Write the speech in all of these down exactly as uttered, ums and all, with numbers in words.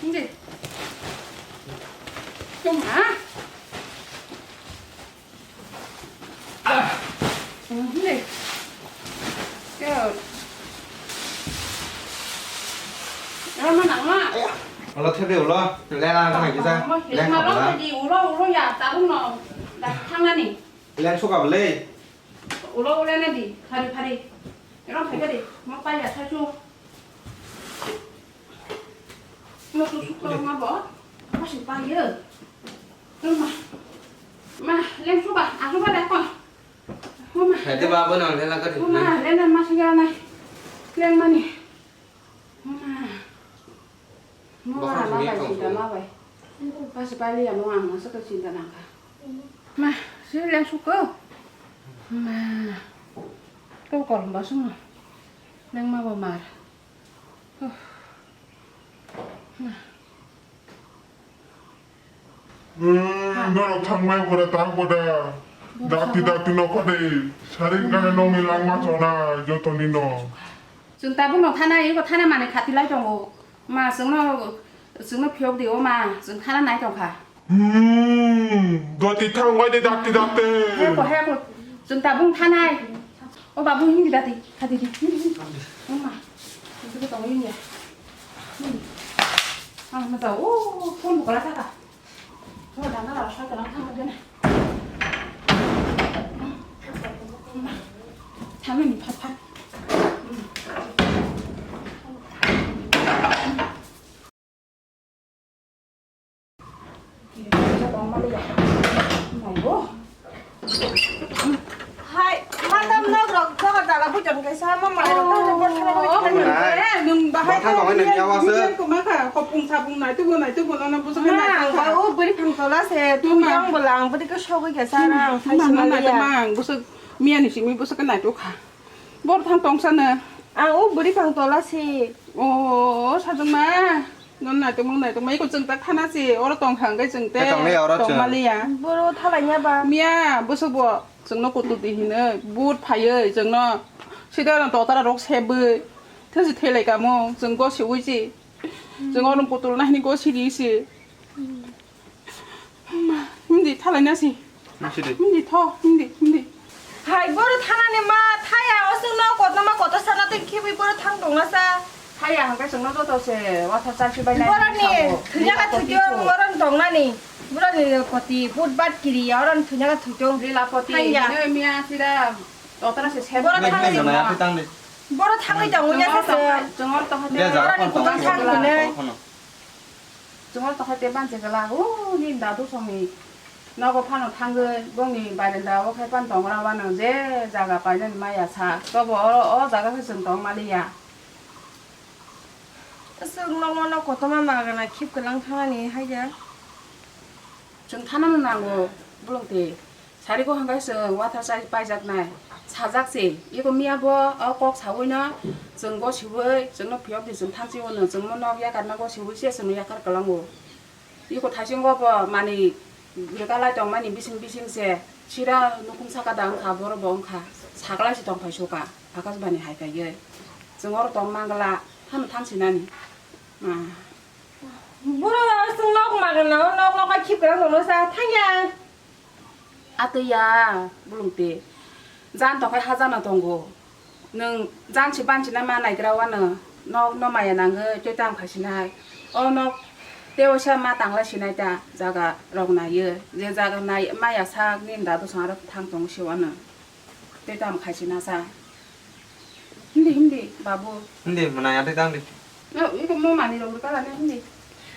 Hindi. Tuma. Hindi. Yo. Rama nangma. Ulo thebe ulo. Lena nang kisa. Leng khapla. Ulo ulo ya tarung no. Dak thangani. Leng suka bele. Ulo ulo na di. Phari phari. Rong phai di. Mo pa ya sa chu. Mo tu suk ma bo. Mo si pa ye. Ma. Ma, leng suka. Aku ba da ko. Hede ba bo nang lela ka di. Ma, leng ma si ga nai. Leng mani. Ma. Mo ma ma bai si ga ma bai. Pas bai li ya mo ang sa ka chinta nang ka. Ma, si leng suka. Ma. Ko kol ba sung. Leng ma bo mar. Hmm, norok thangmai bora tang boda. Dakti dakti nokho de. Saring kana nongni langma chona jotoni no. Chwng tabuk no thana, iko thana mani khati lai tongo. Ma, chwngno, chwngno phiyok di, o ma, chwng thana nai tongkha. Hmm, doti thang wai de dakti dakti. Heko, heko, chwng tabuk thanai. O babu, hindi dati, khati di. O ma, chwng tabuk tong hindi. Hindi. Ah, ma tau, o, phone bukala thaka. O, dana la sa tang thang de na. Thang ni phat phat. Hai, matam nok rok jaga jaga bujon kaisa, ma mai rok tang bor thara bor thara. Nai. Eh, nung bahai bor thang tong nai, miya wasa. Miya ko ma kha, kopung sapung nai, tubu nai, tubu nana bujo nai. Ma, ba o buri phang tola se, tu yang bolang, buri ko sogoi kaisa rang, sai ma nai ma. Mang, bujo miya ni simi bujo nai tu kha. Bor thang tong sana. Ang o buri phang tola si. O, sajwng ma. Non nai tongmung nai tongmai ko chwng tak thana si. Oro tong kha hwnkhe chwng te. Te tong le oro tong chwng. Maliya. Boro thalai nya ba. Miya, bwswk bo chwngno kutu di hinwi. But phaiwi chwngno. Sida no totara rok sebwi. Thesi thelai kamo. Chwng go siwi si. Chwng oro kutul na hini go siri si. Ma, hindi thalai na si. Nasi de. Hindi tho, hindi, hindi. Hai, boro thanani ma, thaya, o chwngno kotorma kotor sana tei khibwi boro thang tongna sa. Thaya hwnkhe chwngno joto se, wathar chai si bai nai. Boroni thangbo. Thwnya ka thwtwi boroni tongnani. Boroni koti, but bat kiri, oroni thwnya ka thwtwi. Lila koti, thangya. Hinwi miya sira, totara se se. Boro thangwi tongo. Boro thangwi tongo, ya se se. Chwngno tongkha, chwngno tongkha. Boroni kubun thang hinwi. Chwngno tongkha tei bansi kwlak, o nini dadu songni nogo phano thangwi bongni barenda o khai pan tongra wano je jaga painani maya sa. Tobo oro o jaga khe chwng tong maliya. Chwng nokno no kotorma magana khip kwlang thanani hai ya. Chwng thanano nango, bolong twi. Sari go hwnkhai chwng wathar chai paijaknai. Sajak se, eko miya bo o kok sawino chwng go siwi, chwngno phiyok di chwng thanchi wngno, chwngno nok yakarna go siwi se chwngno yakar kwlango. Eko thaisingo bo mani rwkalai tongmani bising bising se, sira nukhung saka da wngkha, borok bo wngkha, saklai se tongphai suka, Akash bani hai phaiwi. Chwng oro tong mangla, hano thansinani. Ma. Boro chwng nok magana, nok nok khip kwrang tongno sa, thangya. Atwi ya, bolong twi. Jan tongkhai hajano tongo. Nwng jan si bansi na ma naigra wano. Nok no maya nangwi tei tam khai sinai. O nok tei waisa ma tanglai sinai ta jaga rok naiwi. Je jaga nai maya sak nini dadu song aro thang tongo se wano. Tei tam khai sina sa. Hindi, hindi, babu. Hindi, mwnai atwi tang di. No, iko mo mani rok rwkha lani hindi.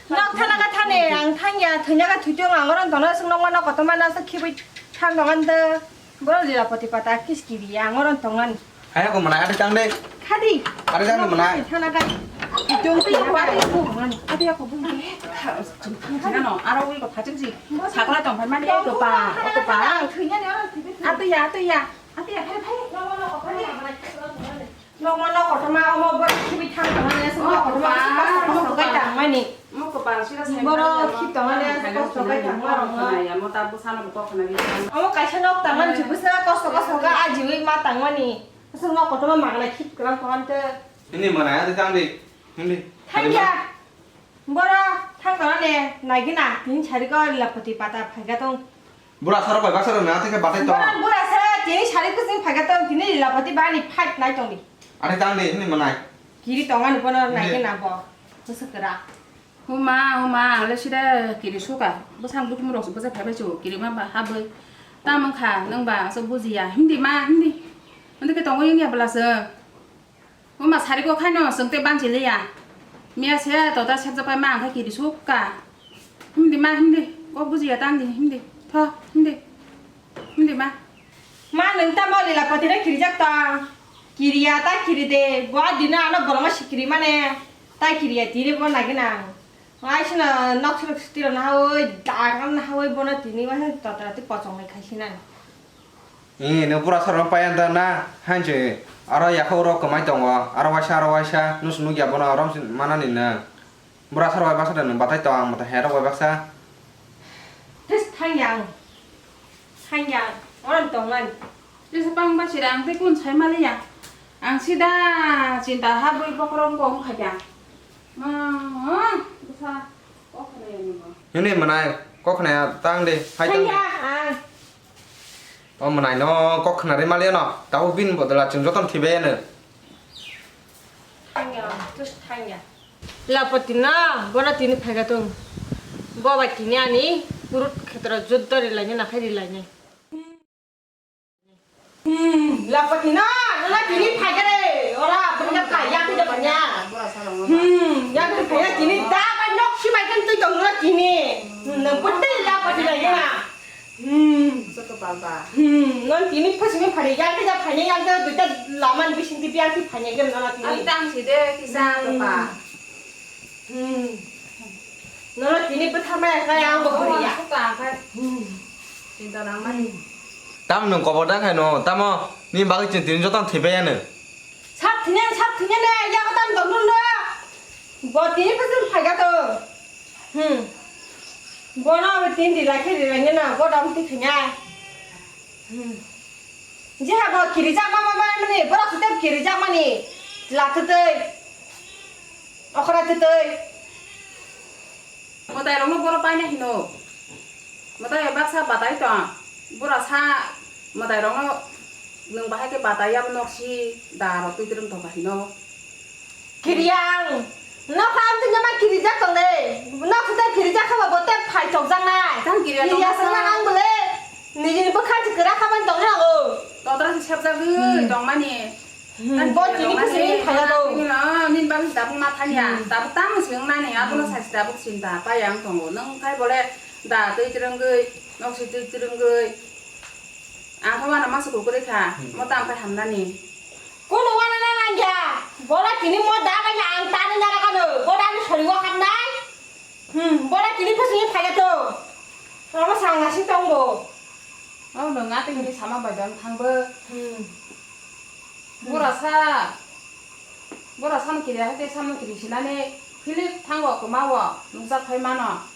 Nok thana ka thani, ang thangya, thwnya ka thwitwng, ang oron tongna swng nokma nok kotorma na sa khibwi thang tong an de. Boro lila poti pata kis kibi ya, ang oron tong an. Hai ko mwnai atwi tang di. Khadi. Atwi tang di mwnai. Thana ka. Thwitwng thwitwng. Atwi ko bung de. Thang thang no, aro wi ko thachim si. Sakla tong phai mani ko pa, ko pa. Thwnya ni oron thwitwng. Atwi ya, atwi ya. Atwi ya, phai phai. Nokma nok kotorma omo borok khibi thang tongmani aswk nok kotorma aswk kosto kosto khe tangmani. Borok khib tongmani aswk kosto khe tangma rokno. Omo kaisa nok tangmani se bwswk kosto kosto khe ajiwi ma tangmani. Aswk nok kotorma magna khib kwlang tongmani tei. Nini mwnai atwi tang di. Hindi. Thangya. Boro thang tona ne naigina tini sari ko lapati pata phaiga tong. Bura saro bai baksa rok na teke batai tong. Boro bura sa tini sari kusing phaiga tong tini lapati bani fight nai tong di. Ate tang di hindi manai. Kiri tong ani bono naigina bo. Bwswk kwrak. Huma, huma, ang le sida kiri suka. Bwsang bukhum rok se bwsa phaibai chu, kiri ma ba habwi. Tamo wngkha, nwng ba aswk bujiya. Hindi ma, hindi. Hindi khe tongo wngya bwla se. Huma sari ko khaino, swng tei banchi liya. Miya se tota sepjak pai ma ang khe kiri suka. Hindi ma, hindi. Kok bujiya tang di, hindi. Tho, hindi. Hindi ma. Ma, nwng tamo lila pati re kirijak tong. Kiriya ta kiri de. Bo dino ano bolongo sikiri mane. Ta kiriya tini bo nagina ang. Aisino nok sirok sitiro nahawi, dagan nahawi bono tini waisa totra twi pochong lai khaisinani. Ee, nwng bura saro paya da na? Hanse aro yakhao rok kwmai tongo. Aro waisa, aro waisa. Nus nukya bono aro manani nwng. Bura saro bai baksa da nwng batai tong, ang mata herok bai baksa. Tes thangya ang. Thangya ang. Oro tongmani. Tes bang basi da ang tei kun sai maliya. Ang sida chinta habwi bokrok wngkha kya. Ma, bwsa, kok khna ya ni bo. Nini manai, kok khna ya, tang de, hai tang de. Thangya ang. O manai no kok khna ri maliya no, tabo bini bodol a chwng jotono thwibai ano. Thangya, just thangya. Lapati no, bono tini phaiga tong. Bo bai tini ani kurut khetra juddo ri lainai, nakhai ri lainai. Hmm, lapati no, nana tini phaiga re, ora, bini ka ya tida banya. Hmm, ya tida banya tini, da bai nok si bai kan tui tong nana tini. Hmm, na butte lapati na ya. Hmm. Saka papa. Hmm, non tini phasmi phani yang kisa phani yang kisa duita laman bising tipi yang kisa phani yang non tini. Ang tang si de kisa papa. Hmm. Non tini betha maya kaya ang bo beriya. Suka angkai. Hmm. Cinta nang mani. Tam nung kobo dang hai no, tamo ni bagwi chin tini jotong thibai ano. Sap thini, sap thini ne, ya ko tam dong dong do. Bo tini phasmi phaiga to. Hmm. Bono abo tin rila khe rila nina, bo dam ti thanya. Hmm. Je ha bo kirijak ma ma ma mani, bora sute kirijak mani. La thutui. Okra thutui. Mwtai rokno boro paina hino. Mwtai baksa batai tong. Bora sa mwtai rokno nwng bahai khe batai abo nok si da rok twi twrwng tong ba hino. Kiriya ang. Nokha ang tini ma kirijak tong de. Nokha tei kirijak kha ba bo tei phai tokjaknai. Tang kiriya tong. Kiriya swngnang ang bole. Nini bwkha se kwrak kha ban tong nang o. Totra se sepjagwi tongmani. Hmm, bo tini kusini phai ya do. Nini bagwi tabuk ma thanya. Tabuk tamo se wngnani abono sai se tabuk sinta pai ang tongo. Nwng khai bole da twi twrwngwi, nok si twi twrwngwi. Ang khe uanama se kukwrwi kha, mo tamo khe hamnani. Kunu uanana nangya, bola tini mo da bai ang tani nara kano, bola ni sori o hamnai. Hmm, bola tini phasini phaiya to. Ama sangna si tongbo. Oh, no, nga tini sama bai dong thangbo. Hmm. Bora sa, bora sam kiri hai te sam kiri sinani, Philip thango kwma o, nukjak phai mano.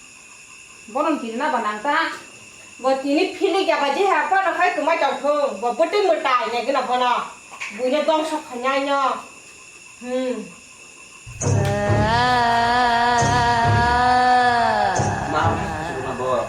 Borom kirina ba nang ta? Bo tini philik ya ba je ha, bono khai kwmai tong thung. Bo bwtwi mwtai nai gwnang bono. Buino dongso khainai no. Hmm. Ma, ma, ma, bo.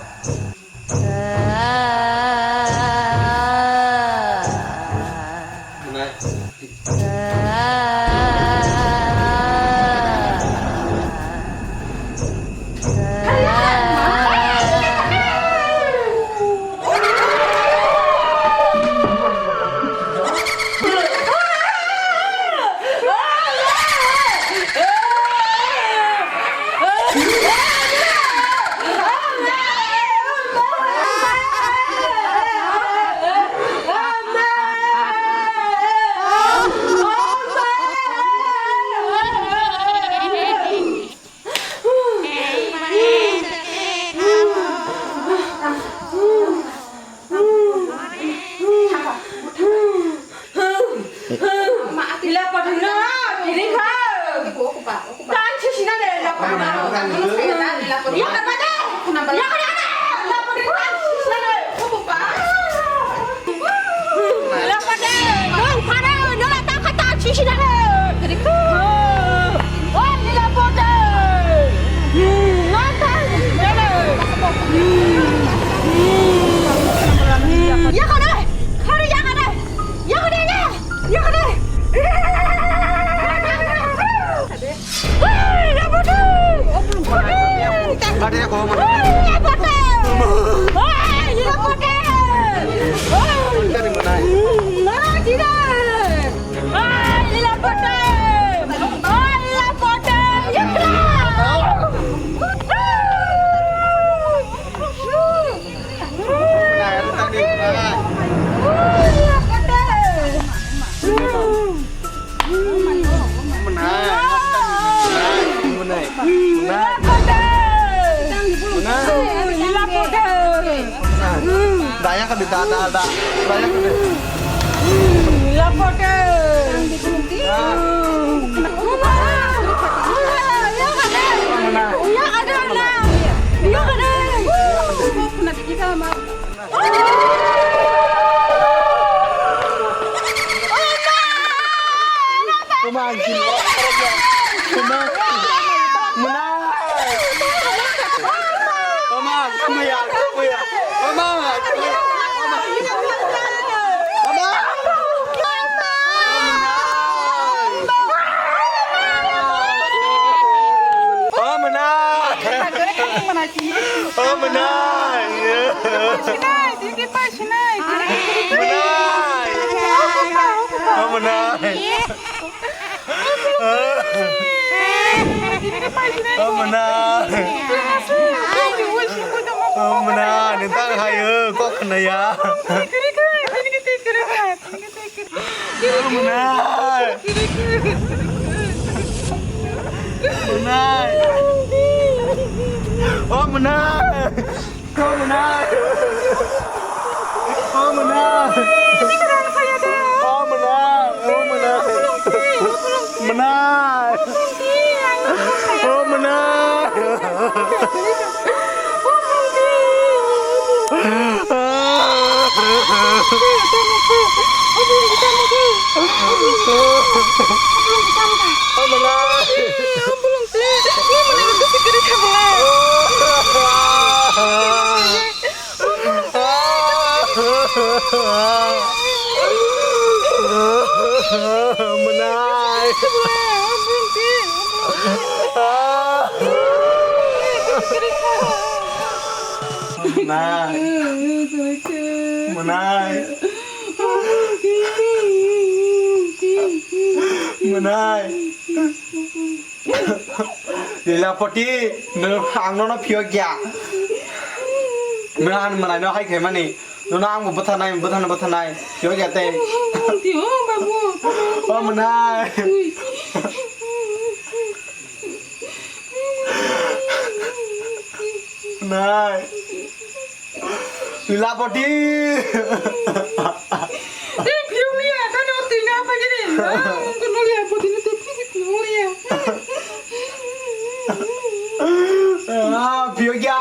Mwnai. Mwnai. Daya ka di, da, da, da. Daya ka di. Mwnai. Mwnai. Mwnai. Mwnai. Mwnai. O mwnai! O mwnai! Mwnai! O mwnai! O mwnai! O mwnai! Nini tang hai o, kok khna ya. Mwnai. Mwnai. O mwnai. O mwnai. O mwnai. O mwnai. O mwnai. Mwnai. O mwnai. Mwnai. Mwnai. Mwnai. Mwnai. Lila poti, nwng ang nono phiyok ya. Nwng ani mwnai no hai khaimani. Nono ang bo bwtharnai, bwtharnai, bwtharnai. Phiyok ya tei. O mwnai. Nai. Lila poti. Tei phiyok ya, tei no twi na pa gini. Ang ko no ya, poti no tei phiyok ya. Ah, phiyok ya.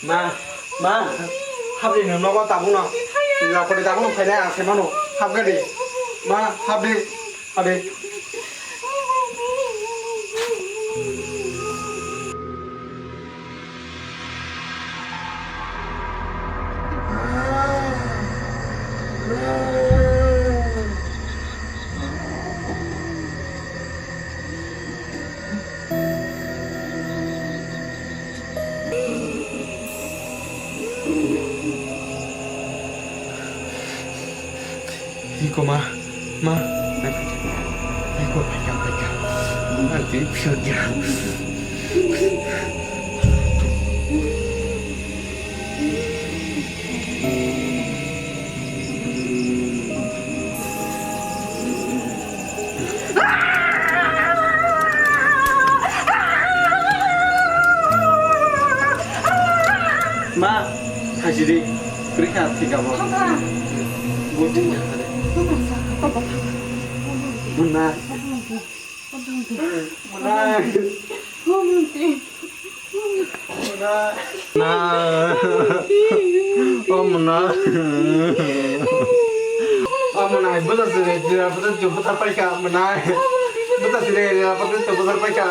Ma, ma, habdi nwng nogo tabukno. Lapori tabukno phainai ang se mano. Habgadi. Ma, habdi, habdi. Iko ma, ma, iko paika, paika. Nanti pion dia. Ma, khaisidi, kwrwi kha thika bo. Bo thika kha de. Mwnai. Mwnai. Mwnai. Na. O mwnai. O mwnai, bwsa sile, jira pata chupa ta paika, mwnai. Bwsa sile, jira pata chupa ta paika.